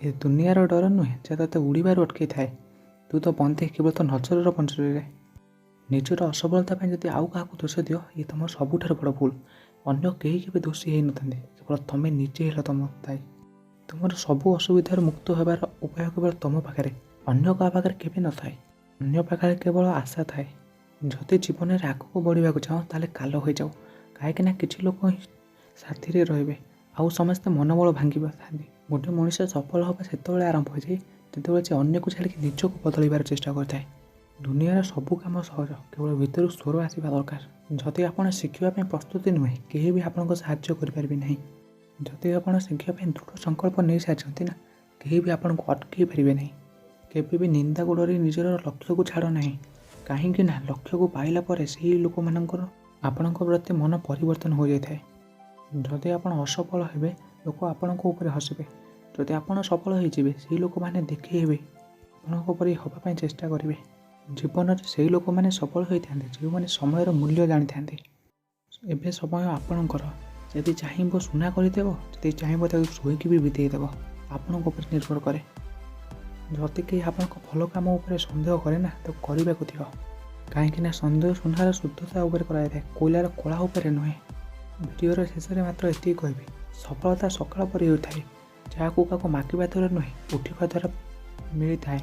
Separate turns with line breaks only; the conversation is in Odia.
ଏ ଦୁନିଆର ଡର ନୁହେଁ ଯାହା ତୋତେ ଉଡ଼ିବାରୁ ଅଟକେଇଥାଏ। ତୁ ତ ବନ୍ଦୀ କେବଳ ତୋ ନଜରର ପଞ୍ଜୁରୀରେ। ନିଜର ଅସଫଳତା ପାଇଁ ଯଦି ଆଉ କାହାକୁ ଦୋଷ ଦିଅ, ଇଏ ତୁମର ସବୁଠାରୁ ବଡ଼ ଭୁଲ। ଅନ୍ୟ କେହି କେବେ ଦୋଷୀ ହେଇନଥାନ୍ତି, କେବଳ ତୁମେ ନିଜେ ହେଲ ତୁମ ଦାୟୀ। ତୁମର ସବୁ ଅସୁବିଧାରୁ ମୁକ୍ତ ହେବାର ଉପାୟ କେବଳ ତୁମ ପାଖରେ, ଅନ୍ୟ କାହା ପାଖରେ କେବେ ନଥାଏ। ଅନ୍ୟ ପାଖରେ କେବଳ ଆଶା ଥାଏ। ଯଦି ଜୀବନରେ ଆଗକୁ ବଢ଼ିବାକୁ ଚାହଁ, ତାହେଲେ କାଲ ହୋଇଯାଅ। କାହିଁକିନା କିଛି ଲୋକ ହିଁ ସାଥିରେ ରହିବେ, ଆଉ ସମସ୍ତେ ମନୋବଳ ଭାଙ୍ଗିଥାନ୍ତି। ଗୋଟେ ମଣିଷ ସଫଳ ହେବା ସେତେବେଳେ ଆରମ୍ଭ ହୋଇଯାଏ, ଯେତେବେଳେ ସେ ଅନ୍ୟକୁ ଛାଡ଼ିକି ନିଜକୁ ବଦଳିବାର ଚେଷ୍ଟା କରିଥାଏ। ଦୁନିଆର ସବୁ କାମ ସହଜ, କେବଳ ଭିତରୁ ସ୍ୱର ଆସିବା ଦରକାର। ଯଦି ଆପଣ ଶିଖିବା ପାଇଁ ପ୍ରସ୍ତୁତି ନୁହେଁ, କେହି ବି ଆପଣଙ୍କୁ ସାହାଯ୍ୟ କରିପାରିବେ ନାହିଁ। ଯଦି ଆପଣ ଶିଖିବା ପାଇଁ ଦୃଢ଼ ସଂକଳ୍ପ ନେଇସାରିଛନ୍ତି ନା, କେହି ବି ଆପଣଙ୍କୁ ଅଟକେଇ ପାରିବେ ନାହିଁ। କେବେ ବି ନିନ୍ଦାକୁ ଡରି ନିଜର ଲକ୍ଷ୍ୟକୁ ଛାଡ଼ ନାହିଁ, କାହିଁକି ନା ଲକ୍ଷ୍ୟକୁ ପାଇଲା ପରେ ସେହି ଲୋକମାନଙ୍କର ଆପଣଙ୍କ ପ୍ରତି ମନ ପରିବର୍ତ୍ତନ ହୋଇଯାଇଥାଏ। ଯଦି ଆପଣ ଅସଫଳ ହେବେ, ଲୋକ ଆପଣଙ୍କ ଉପରେ ହସିବେ। ଯଦି ଆପଣ ସଫଳ ହୋଇଯିବେ, ସେହି ଲୋକମାନେ ଦେଖେଇ ହେବେ, ଆପଣଙ୍କ ପରି ହେବା ପାଇଁ ଚେଷ୍ଟା କରିବେ। ଜୀବନରେ ସେହି ଲୋକମାନେ ସଫଳ ହୋଇଥାନ୍ତି, ଯେଉଁମାନେ ସମୟର ମୂଲ୍ୟ ଜାଣିଥାନ୍ତି। ଏବେ ସମୟ ଆପଣଙ୍କର। ଯଦି ଚାହିଁବ ସୁନା କରିଦେବ, ଯଦି ଚାହିଁବ ତାକୁ ଶୋଇକି ବି ବିତେଇ ଦେବ। ଆପଣଙ୍କ ଉପରେ ନିର୍ଭର କରେ। ଯଦି କେହି ଆପଣଙ୍କ ଭଲ କାମ ଉପରେ ସନ୍ଦେହ କରେ ନା, ତାକୁ କରିବାକୁ ଦିଅ, କାହିଁକିନା ସନ୍ଦେହ ସୁନାର ଶୁଦ୍ଧତା ଉପରେ କରାଯାଇଥାଏ, କୋଇଲାର କଳା ଉପରେ ନୁହେଁ। ଭିଡ଼ିଓର ଶେଷରେ ମାତ୍ର ଏତିକି କହିବି, ସଫଳତା ସକାଳ ପରି ହୋଇଥାଏ, ଯାହାକୁ କାହାକୁ ମାଗିବା ଦ୍ୱାରା ନୁହେଁ, ଉଠିବା ଦ୍ୱାରା ମିଳିଥାଏ।